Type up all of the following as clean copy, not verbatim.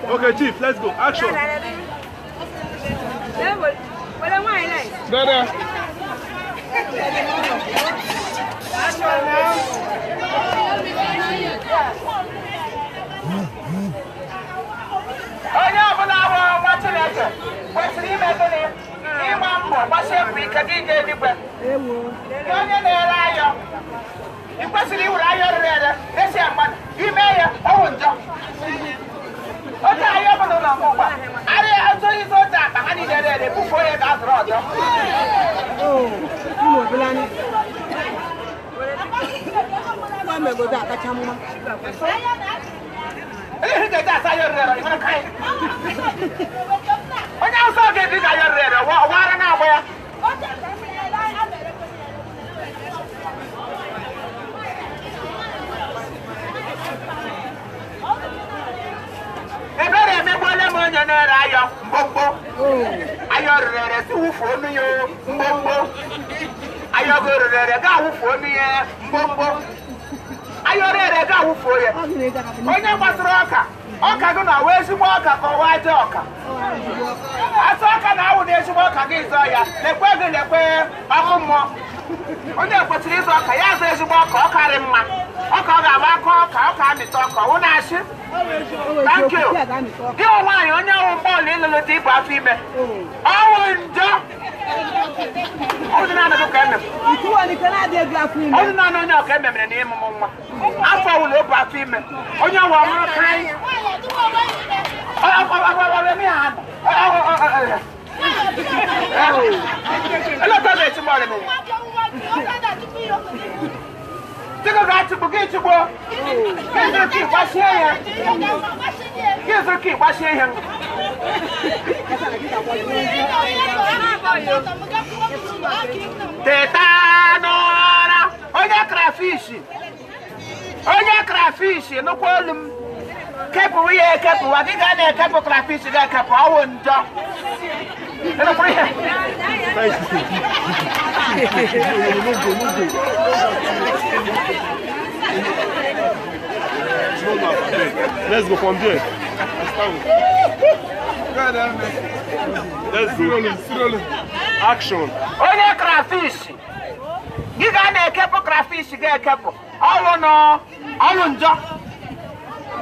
Okay, Chief, let's go. Action. Dada. Onye ọbụla bụ nwa Chineke kwesịrị ime gịnị? Ịgba mbọ gbasie mbọ ike gị gaa eluigwe. Gị onye na-ere ayọ, ị kwesịrị iwere ayọ rere ere resi ya mmadụ, ime ya ọwụ njọ. Otu ayọ ọbụla ụlọ mgbe ugbu a, arịa azụ izu otu akpa ha niile ere ere bufuo ya ga-azụrụ ọzọ. Ihe ga-eji asa ayọ rere ere, ịhụrụ ka anyị. Onye awụsa ga-eji ga ayọ rere ere, wara na-agba ya. Ebere emegbuola m onye na-ere ayọ mgbomgbo. Ayọ rere ere si wụfuo onu ya mgbomgbo. Ayọ go rere ere ga awụfuo onu ya mgbomgbo. Ayọ rere ere ga awụfuo ya. Onye gbasara ọka, ọka gị na ọwa ezigbo ọka ka ọwa ajọ ọka. Asụ ọka na awụ na ezigbo ọka gị zọọ ya, lekwe gị lekwe ọkụ mmụọ. Onye kwesịrị ịzụ ọka ya azụ ezigbo ọka, ọ karị mma. Ọka ọ ga-agba aka ọka, ọka amịta ọka, ọ na-ashị. Thank you. Gị nwaanyị onye ọwụ bọọlụ ịlụlụ dị ibu afọ ime. Ọwụ njọ. Ọ dị naanị ka emem. Ọ dị naanị onye ọka ememere na ịmụmụ nwa. Afọ ọwụla o bu afọ ime. Onye ọwụ ọhụrụ ka anyị. Dịka ga-achịgbu gị chịgbuo. Gị zụrụ ka ịgbachie ya. Gị zụrụ ka ịgbachie ihe. Teta n'ụra. Onye krafishi. Onye krafishi nụkwa olu m. Kepụwa ya ekepụwa gị ga na-ekepụ krafishi ga-ekepụ ọwụ njọ. Ịnụkwara ihe? Let's go from there. Let's go. Action. Onye krafish gị ga na-ekepụ krafish ga-ekepụ ọwụ n'ọlụ njọ.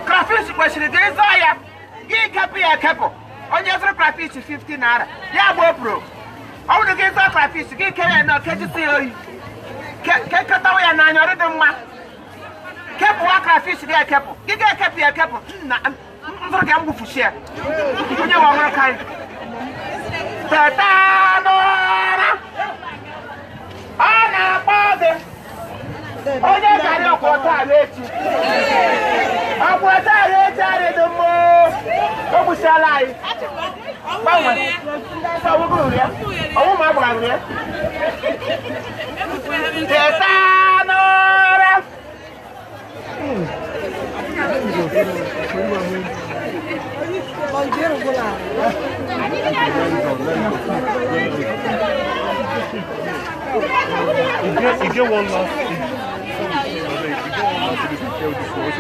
Krafish kwesịrị gị zụọ ya gị kepụ ya ekepụ. Onye zụrụ krafish 50 naira ya gba opro. Ọ bụrụ gị zụọ krafish gị kere ya na okejisi ya oyi kekọtawa ya n'anya ọrụ dị mma. Kepụwa krafish gị ekepụ gị ga-ekepụ ya ekepụ nna nzụrụ gị mgbufuchi ya. Onye nwe ọhụrụ ka anyị. Teta n'ụra. Ọ na-akpọ gị. Onye gara ọkwọta ala echi. Ọkwọta ala echi adịghị mma. O gbusiala anyị. Gbanwee. Gbanwee ya. Ọnwụ ma agbara ya. Teta n'ụra. You get one last thing. You get one last thing to tell this one.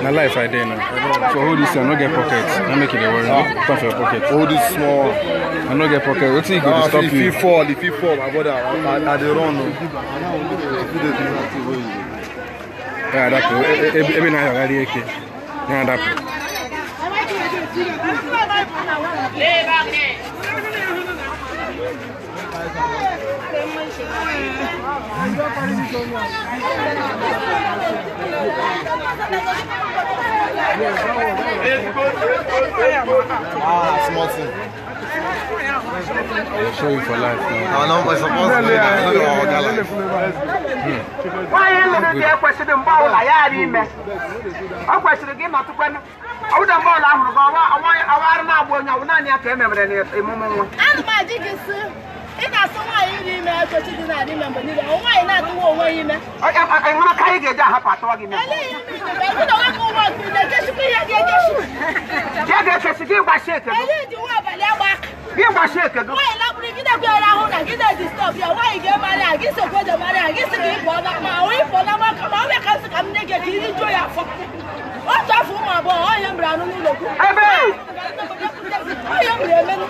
My life I dey now. So hold this, I no get pocket. I make it a worry. No put for your pocket. Hold this small. I no get pocket. What you go to stop if you? If you fall, my brother, I dey run. Yeah, that every night I got the AK. Yeah, that. Ah, small thing. I'll show you for life now. I know, but supposed to be that. Nwaanyị lụrụ di ekwesịrị mgbe ọbụla ya ara ime. Ọ kwesịrị gị nọtụkwanụ. Ọ bụrụ mgbe ọbụla ahụrụ gị ọwarụ na-agba onye ọ bụ naanị ya ka e mebere n'emume nwa. Ana m ajụ gị sị, ị na-asụ nwaanyị iri ime ekwesịghị na-adị ime mgbe niile, ọ nwaanyị na-atụwa onwe ya ime. Ị hụrụ ka anyị ga-eji ahapụ atụwa gị ime? Elee ihe ime ime? Ị na nwoke ụwa ọkụ na-ekechikwa ihe ga-ekechi. Jee ga-ekesi gị gbachie eke gị. Elee ji nwa abalị agba aka. Gị gbachie eke gị. Nwaanyị lakpụrụ gị na-ekwe rahụ na gị na-edistọb. na-abịa nwaanyị ga-emarị a gị sokwa je marị a gị sị ka ị pụọ na ma ọ pụọ na maka ma ọ bịa ka nsị ka m nye gị ka iri juo ya afọ otu afọ ụmụ abụọ onye m bịara anụ n'ụlọ kwu onye m bịara emenụ.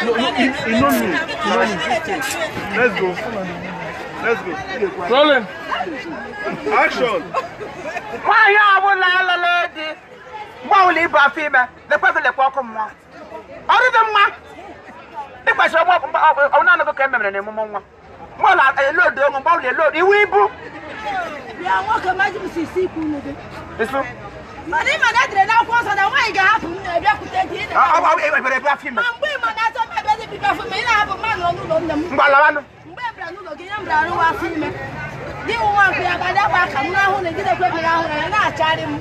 No, no, me. Let's go. Let's go. Rolling. Action. Nwaanyị ọbụla alala di mgbe ọbụla ibu afọ ime lekwa ọkụ mmụọ ọrụ dị mma ị kwesịrị ọgbọ naanị gị ka e mere n'emume nwa mgbe ọbụla elodo onwe mgbe ọbụla elodo iwu ibu. Bịa nwoke maji m si isi ikwu unu gị. Isu. Mana ịma na edere n'akwụkwọ nsọ na nwaanyị ga-ahapụ m na-abịakwute di ị Ọ ebere ebe afọ ime. Ma mgbe ịma na achọ m abịa dị bibi afọ ime ị na-ahapụ mma nọ n'ụlọ nne m. Ngwa lawanụ. Mgbe e bịara n'ụlọ gị nye m bịara arụwa afọ ime. Di wụ nwa nke ya abalị akwa ka m rahụ na gị na-ekwe rahụ na ya na-acharị m.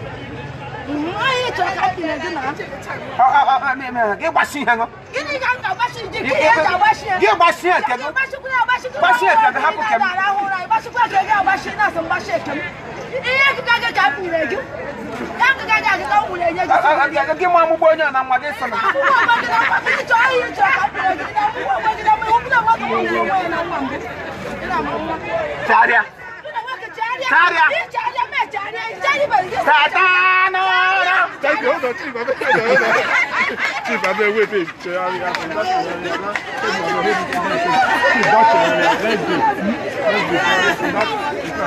Onye ị chọrọ ka m tinye gị na. Gị gbasi ihe ṅụ. Gịnị ka m ga-agbashi ji gị ihe ga-agbashi ya. Gị gbasi nke gị. Gbashikwa ya agbashikwa. Gbashi eke gị hapụ ke m. Arahụ ụra gbashikwa ke gị agbashi na asị mgbashi eke m. Ihe akụkọ gị ka m nyere gị. Ka akụkọ gị akụkọ m wụrụ enye gị. Gị mụ amụgbọ onye a na nwa gị sọ na. Chegharịa. Chegharịa. Tata n'ụra. Thank you. Hold on, Chief. Hold on. Chief, I beg, wait, wait. Let's go. Let's go.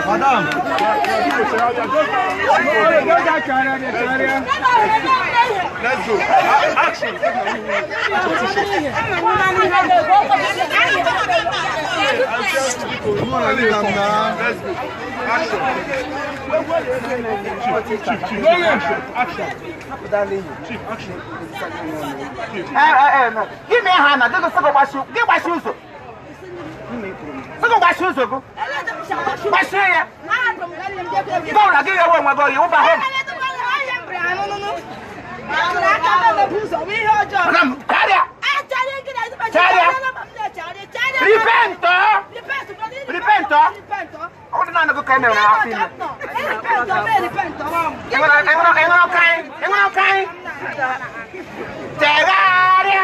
Madam. Let's go. Action. Let's go. Action. Chief, chief, action. Chief, action. Give me a hand. Give me shoes. Go wash shoes. Go. Wash here. Go na give you one go you over home. Madam, carry. Repent. Repent. Ọ dị naanị gị ka e mere na afọ ime. Enwere ọka anyị. Chegharịa.